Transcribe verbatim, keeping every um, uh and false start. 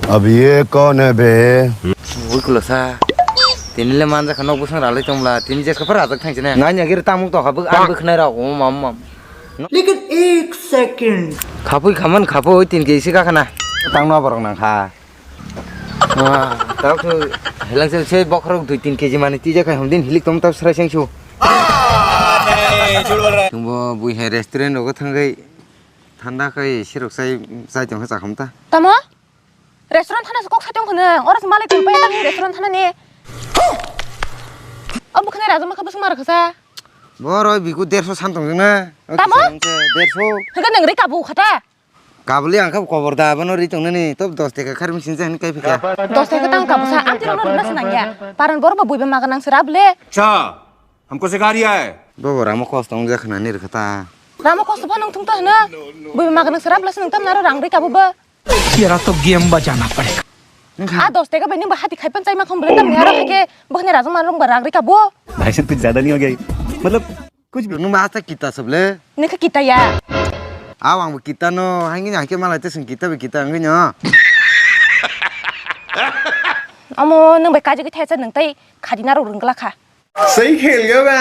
अब ये कौन है बे? Bui kulosa. Tini le manja khano busung ralai tongla. Tini jeska phar rajak thangchine. Nanya gir tamuk to habuk ang bukhnai rok. Um, um, um. Lekin ek second. Khapui khaman khapui tin kg isi kakhana. Tang no borok nang kha. Wah, tao khe helang se, se bokhorok dui tin kg mani tija khai hum din hilik tom tao srai seng su. Tungbo bui hai restaurant rogo thangwi thanda khai sirok sai, sai tong kha chakham ta. Tamo? Restaurant thana se kok saitong khwna, oro se malai tong paya tang restaurant thana ni. O bukhne raja makha bwswk mar khasa. Boro biku derso san tong jeng na. O tamo? Kisa rang se derso. Hwnkhe nwng ri kabu khata. Kabuli ang kha kobor da, abono ri tong nani, tob dos teka khar machine se hwn kai phika. Dos teka tang kabu sa, ang tiro no rina se nangya. Paran boro ba buiba maga nang se rable. Cha, hamko se gari hai. Bobo ramo kosto wng jak khna ni rwkha ta. Ramo kosto phano wng thung ta hwno. Buiba maga nang se rable se nwng tam naro rang ri kabu ba. तेरा तो गेम बजाना पड़ेगा। A dos teka bai nwng ba hati khai pan chai ma khong bwle tam ni aro hai khe bukhne raja man rong ba rang ri kabu. भाई साहब, कुछ ज्यादा नहीं हो गया ये? मतलब, कुछ भी। Nwng ba asta kita sob le. Nwng khe kita ya. Aw ang bo kita no, hai ngi hai khe malai te sung kita be kita ngi no. Amo nwng bai kaji khe thaisa nwng tai khadi na rok rwng gla kha. Sei khel ga ba.